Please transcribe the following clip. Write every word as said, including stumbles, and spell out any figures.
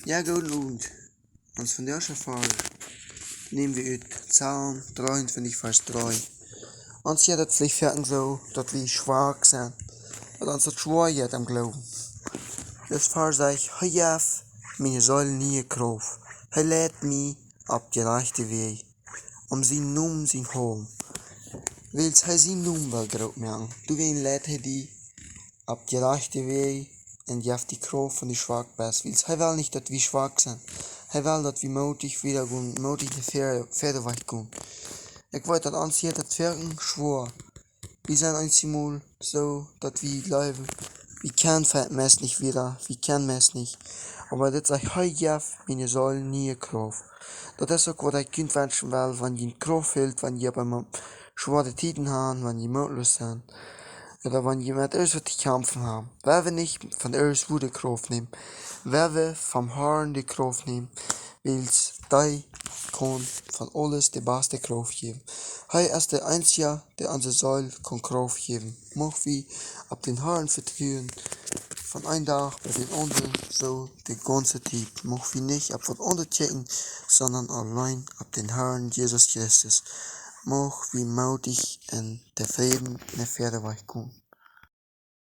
Jo, goodemorjen. Ons vondoagschen Varsch näm wie ut Psalm dreeuntwintich, Varsch dree. Ons hia daut veleicht foaken soo, daut wie schwak sent, daut ons daut schwoa jeit aum Gloowen. Dis Varsch sajcht: Hee jeft miene Seel niee Krauft. Hee leit mie opp de rajchte Wäaj, om sienen Nomen sien Haulen. Wiels hee sienen Nomen well groot moaken, doawäajen leit hee die opp de rajchte Wäaj un jeft die Krauft, wan du schwak best. Wiels hee well nich, daut wie schwak sent. Hee well, daut wie mootich wieda gonen, mootich de ver-, verwoats gonen. Ekj weet, daut ons hia daut foaken schwoa. Wie sent eenjemol soo, daut wie jleewen, wie kjennen veleicht meist nich wieda, wie kjennen meist nich. Oba dit sajcht: Hee jeft miene Seel niee Krauft. Daut es uk, waut ekj junt wenschen well, wan jie Krauft fält, wan jie opp eemol schwoare Tieden haben, wan jie mootloos sent, ooda wan jie met irjent waut to kjamfen haben. Wie woaren nich von irjent wua de Krauft nämen. Wie woaren vom Harn de Krauft nämen, wiels dee kaun von aules de baste Krauft jäwen. Hee es de eensja, dee onse Seel kaun Krauft jäwen. Mucht wie opp dän Harn vetruen, von een Dach bat dän aundren, soo de gaunze Tiet. Mucht wie nich opp waut aundret kjikjen, sonda auleen opp dän Harn Jesus Christus. Mucht wie mootich un tofräd no väaren wajch gonen.